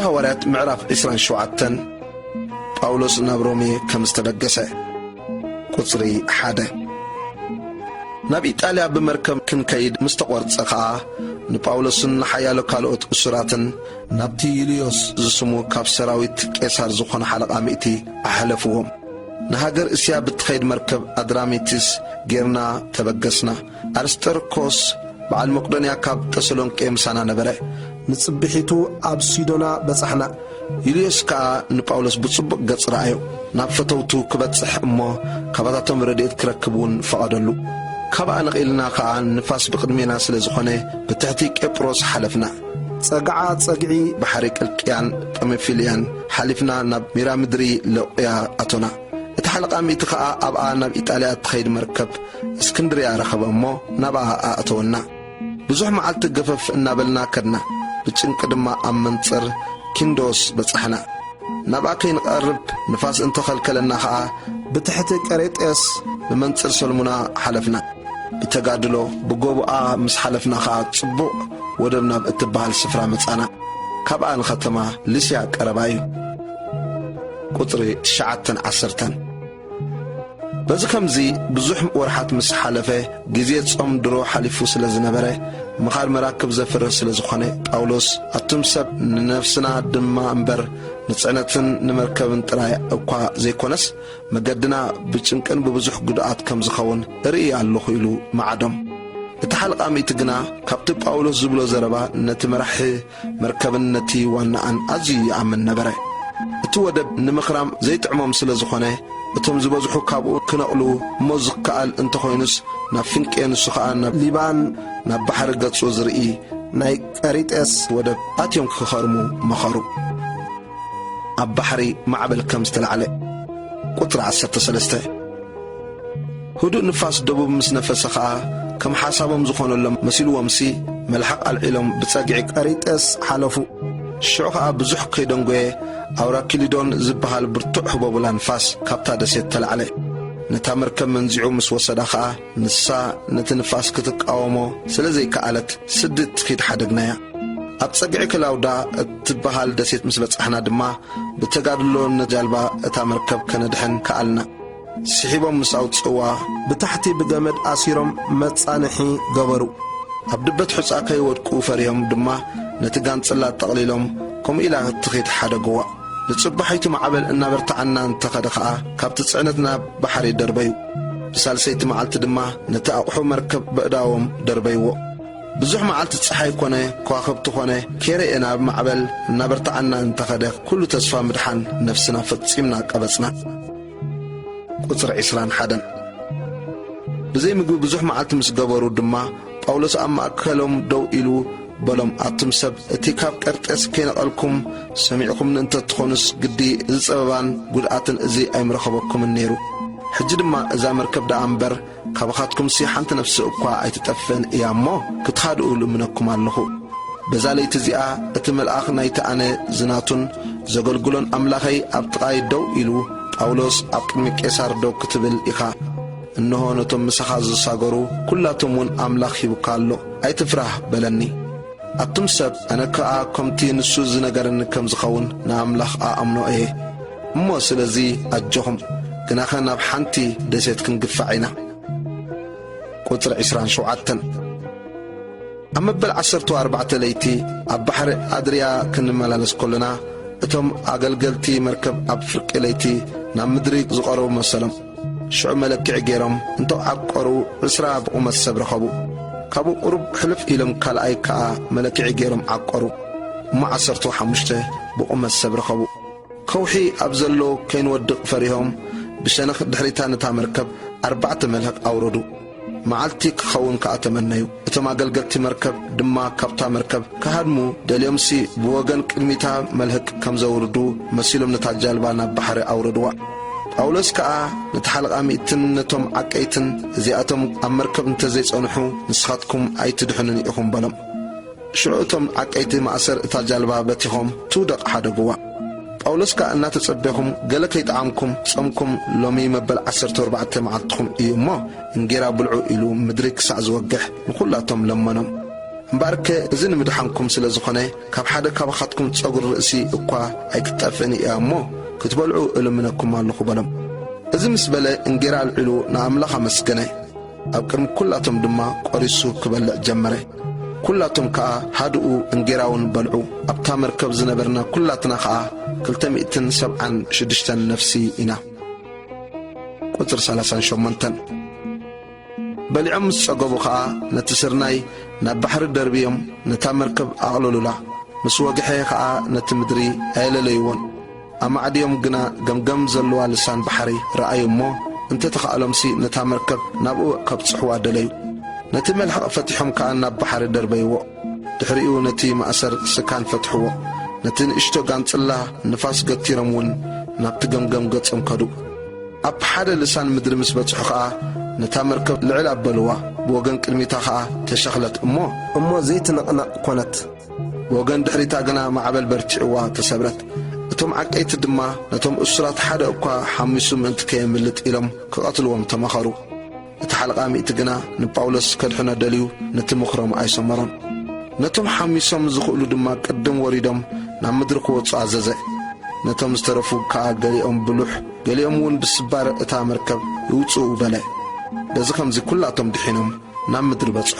ሃዋርያት ምዕራፍ ዕስራን ሸውዓተን። ጳውሎስ ናብ ሮሜ ከም ዝተበገሰ። ቁጽሪ ሓደ። ናብ ኢጣልያ ብመርከብ ክንከይድ ምስ ተቖርጸ ኸኣ፣ ንጳውሎስን ንሓያሎ ካልኦት እሱራትን ናብቲ ዩልዮስ ዝስሙ ካብ ሰራዊት ቄሳር ዝኾነ ሓለቓ ሚእቲ ኣሕለፍዎም። ንሃገር እስያ ብትኸይድ መርከብ ኣድራሚትስ ጌርና ተበገስና። ኣርስጠርኮስ በዓል መቄዶንያ ካብ ተሰሎንቄ ምሳና ነበረ። ንጽብሒቱ ኣብ ሲዶና በጻሕና። ዩልዮስ ከኣ ንጳውሎስ ብጽቡቕ ገጽ ረኣዮ። ናብ ፈተውቱ ክበጽሕ እሞ ካባታቶም ረድኤት ክረክብ እውን ፈቐደሉ። ካብኣ ነቒልና ከኣ ንፋስ ብቕድሜና ስለ ዝኾነ ብትሕቲ ቄጵሮስ ሓለፍና። ጸግዓ ጸግዒ ባሕሪ ቅልቅያን ጳምፊልያን ሓሊፍና ናብ ሚራ ምድሪ ለውቅያ ኣቶና። እቲ ሓለቓ ሚእቲ ኸኣ ኣብኣ ናብ ኢጣልያ እትኸይድ መርከብ እስክንድርያ ረኸበ እሞ ናብኣ ኣእተወና። ብዙሕ መዓልቲ ገፈፍ እናበልና ከድና። ብጭንቂ ድማ ኣብ መንጽር ኪንዶስ በጻሕና። ናብኣ ከይንቐርብ ንፋስ እንተኸልከለና ኸኣ ብትሕቲ ቀሬጤስ ብመንጽር ሰልሙና ሓለፍና። ብተጋድሎ ብጎቦኣ ምስ ሓለፍና ኸኣ ጽቡቕ ወደብ ናብ እትበሃል ስፍራ መጻና። ካብኣ ንኸተማ ሊስያ ቀረባ እዩ። ቁጽሪ ትሽዓተን ዓሰርተን። በዚ ከምዚ ብዙሕ ወርሓት ምስ ሓለፈ፣ ግዜ ጾም ድሮ ሓሊፉ ስለ ዝነበረ፣ ምኻድ መራክብ ዘፍርህ ስለ ዝኾነ፣ ጳውሎስ፣ ኣቱም ሰብ፣ ንነፍስና ድማ እምበር፣ ንጽዕነትን ንመርከብን ጥራይ እኳ ዘይኮነስ፣ መገድና ብጭንቅን ብብዙሕ ጉድኣት ከም ዝኸውን እርኢ ኣለኹ፣ ኢሉ መዓዶም። እቲ ሓለቓ ሚእቲ ግና፣ ካብቲ ጳውሎስ ዝብሎ ዘረባ፣ ነቲ መራሒ መርከብን ነቲ ዋናኣን ኣዝዩ ይኣምን ነበረ። እቲ ወደብ ንምኽራም ዘይጥዕሞም ስለ ዝኾነ፣ እቶም ዝበዝሑ ካብኡ ክነቕሉ፣ እሞ ዝከኣል እንተኾይኑስ ናብ ፊንቄ፣ ንሱ ኸኣ ናብ ሊባን፣ ናብ ባሕሪ ገጹ ዝርኢ ናይ ቀሪጤስ ወደብ ኣትዮም ክኸርሙ መኸሩ። ኣብ ባሕሪ ማዕበል ከም ዝተላዕለ። ቁጽሪ ዓሰርተ ሰለስተ። ህዱእ ንፋስ ደቡብ ምስ ነፈሰ ኸኣ፣ ከም ሓሳቦም ዝኾነሎም መሲልዎምሲ፣ መልሓቕ ኣልዒሎም ብጸግዒ ቀሪጤስ ሓለፉ። ሽዑ ኸኣ ብዙሕ ከይደንጎየ፣ ኣውራኪሊዶን ዝበሃል ብርቱዕ ህቦብላ ንፋስ ካብታ ደሴት ተላዕለ። ነታ መርከብ መንዚዑ ምስ ወሰዳ ኸኣ፣ ንሳ ነቲ ንፋስ ክትቃወሞ ስለ ዘይከኣለት፣ ስዲ እትኺድ ሓደግናያ። ኣብ ጸግዒ ክላውዳ እትበሃል ደሴት ምስ በጻሕና ድማ፣ ብተጋድሎ ነቲ ጃልባ እታ መርከብ ከነድሕን ከኣልና። ስሒቦም ምስ ኣውጽእዋ፣ ብታሕቲ ብገመድ ኣሲሮም መጻንሒ ገበሩ። ኣብ ድበት ሑጻ ከይወድቁ ፈሪሆም ድማ፣ ነቲ ጋንጽላ ጠቕሊሎም፣ ከምኡ ኢላ እትኺድ ሓደግዋ። ንጽባሒቱ ማዕበል እናበርትዓና እንተኸደ ኸኣ፣ ካብቲ ጽዕነት ናብ ባሕሪ ደርበዩ። ብሳልሰይቲ መዓልቲ ድማ ነቲ ኣቕሑ መርከብ በእዳዎም ደርበይዎ። ብዙሕ መዓልቲ ጸሓይ ኮነ፣ ከዋኽብቲ ኾነ፣ ከይረኤና ብማዕበል እናበርትዓና እንተኸደ፣ ኩሉ ተስፋ ምድሓን ነፍስና ፈጺምና ቀበጽና። ቁጽሪ ዕስራን ሓደን። ብዘይ ምግቢ ብዙሕ መዓልቲ ምስ ገበሩ ድማ፣ ጳውሎስ ኣብ ማእከሎም ደው ኢሉ በሎም፣ ኣቱም ሰብ፣ እቲ ካብ ቀርጤስ ከይነቐልኩም ሰሚዕኩምኒ እንተትኾኑስ፣ ግዲ እዚ ጸበባን ጉድኣትን እዚ ኣይምረኸበኩምን ነይሩ። ሕጂ ድማ እዛ መርከብ ደኣ እምበር፣ ካባኻትኩምሲ ሓንቲ ነፍሲ እኳ ኣይትጠፍእን እያ እሞ፣ ክትኻድኡ ልምነኩም ኣለኹ። በዛ ለይቲ እዚኣ እቲ መልኣኽ ናይቲ ኣነ ዝናቱን ዘገልግሎን ኣምላኸይ ኣብ ጥቓይ ደው ኢሉ፣ ጳውሎስ፣ ኣብ ቅድሚ ቄሳር ደው ክትብል ኢኻ። እንሆ፣ ነቶም ምሳኻ ዝሳገሩ ኩላቶም እውን ኣምላኽ ሂቡካ ኣሎ። ኣይትፍራህ፣ በለኒ። ኣቱም ሰብ፣ ኣነ ከኣ ከምቲ ንሱ ዝነገረኒ ከም ዝኸውን ንኣምላኽ እኣምኖ እየ። እሞ ስለዚ ኣጆኹም፣ ግናኸ ናብ ሓንቲ ደሴት ክንግፋዕ ኢና። ቁጽሪ ዕስራን ሸውዓተን። ኣብ መበል ዓሰርተ ኣርባዕተ ለይቲ ኣብ ባሕሪ ኣድርያ ክንመላለስ ከሎና፣ እቶም ኣገልገልቲ መርከብ ኣብ ፍርቂ ለይቲ ናብ ምድሪ ዝቐረቡ መሰሎም። ሽዑ መለክዒ ገይሮም እንተ ዓቀሩ፣ ዕስራ ብቑመት ሰብ ረኸቡ። ካብኡ ቁሩብ ሕልፍ ኢሎም ካልኣይ ከኣ መለክዒ ገይሮም ዓቀሩ። እሞ ዓሰርተ ሓሙሽተ ብቑመት ሰብ ረኸቡ። ከውሒ ኣብ ዘሎ ከይንወድቕ ፈሪሆም፣ ብሸነኽ ድሕሪታ ነታ መርከብ ኣርባዕተ መልህቕ ኣውረዱ። መዓልቲ ክኸውን ከኣ ተመነዩ። እቶም ኣገልገልቲ መርከብ ድማ ካብታ መርከብ ክሃድሙ ደልዮምሲ፣ ብወገን ቅድሚታ መልህቕ ከም ዘውርዱ መሲሎም ነታ ጃልባ ናብ ባሕሪ ኣውረድዋ። ጳውሎስ ከኣ ነቲ ሓለቓ ሚእትን ነቶም ዓቀይትን፣ እዚኣቶም ኣብ መርከብ እንተ ዘይጸንሑ ንስኻትኩም ኣይትድሕኑን ኢኹም በሎም። ሽዑ እቶም ዓቀይቲ ማእሰር እታ ጃልባ በቲኾም ትውደቕ ሓደግዋ። ጳውሎስ ከኣ እናተጸበኹም፣ ገለ ከይጠዓምኩም ጾምኩም ሎሚ መበል ዓሰርተ ኣርባዕተ መዓልትኹም እዩ እሞ፣ እንጌራ ብልዑ ኢሉ ምድሪ ክሳዕ ዝወግሕ ንኹላቶም ለመኖም። እምበኣርከ እዚ ንምድሓንኩም ስለ ዝኾነ፣ ካብ ሓደ ካባኻትኩም ጸጉሪ ርእሲ እኳ ኣይክትጠፍእን እያ እሞ፣ ክትበልዑ እልምነኩም ኣለኹ በሎም። እዚ ምስ በለ እንጌራ ኣልዒሉ ንኣምላኽ ኣመስገነ። ኣብ ቅድሚ ኩላቶም ድማ ቆሪሱ ክበልዕ ጀመረ። ኩላቶም ከኣ ሃድኡ እንጌራውን በልዑ። ኣብታ መርከብ ዝነበርና ኩላትና ከኣ ክልተ ሚእትን ሰብዓን ሽዱሽተን ነፍሲ ኢና። ቁጽሪ ሰላሳን ሸሞንተን። በሊዖም ምስ ጸገቡ ኸኣ ነቲ ስርናይ ናብ ባሕሪ ደርብዮም ነታ መርከብ ኣቕለሉላ። ምስ ወግሐ ኸኣ ነቲ ምድሪ ኣየለለይዎን። ኣማዕድዮም ግና ገምገም ዘለዋ ልሳን ባሕሪ ረኣዩ እሞ፣ እንተ ተኻእሎምሲ ነታ መርከብ ናብኡ ከብጽሕዋ ደለዩ። ነቲ መልሕቕ ፈቲሖም ከኣ ናብ ባሕሪ ደርበይዎ። ድሕሪኡ ነቲ ማእሰር ስካን ፈትሕዎ። ነቲ ንእሽቶ ጋንጽላ ንፋስ ገቲሮም እውን ናብቲ ገምገም ገጾም ከዱ። ኣብ ሓደ ልሳን ምድሪ ምስ በጽሑ ኸኣ ነታ መርከብ ልዕል ኣበልዋ። ብወገን ቅድሚታ ኸኣ ተሸኽለት እሞ፣ እሞ ዘይትንቕነቕ ኮነት። ብወገን ድሕሪታ ግና ማዕበል በርቲዕዋ ተሰብረት። እቶም ዓቀይቲ ድማ ነቶም እሱራት ሓደ እኳ ሓሚሱ ምእንቲ ከየምልጥ ኢሎም ክቐትልዎም ተማኸሩ። እቲ ሓለቓ ሚእቲ ግና ንጳውሎስ ከድሕኖ ደልዩ ነቲ ምኽሮም ኣይሰመሮን። ነቶም ሓሚሶም ዝኽእሉ ድማ ቅድም ወሪዶም ናብ ምድሪ ክወጹ ኣዘዘ። ነቶም ዝተረፉ ከኣ ገሊኦም ብሉሕ ገሊኦም እውን ብስባር እታ መርከብ ይውጽኡ በለ። በዚ ኸምዚ ኩላቶም ድሒኖም ናብ ምድሪ በጽሑ።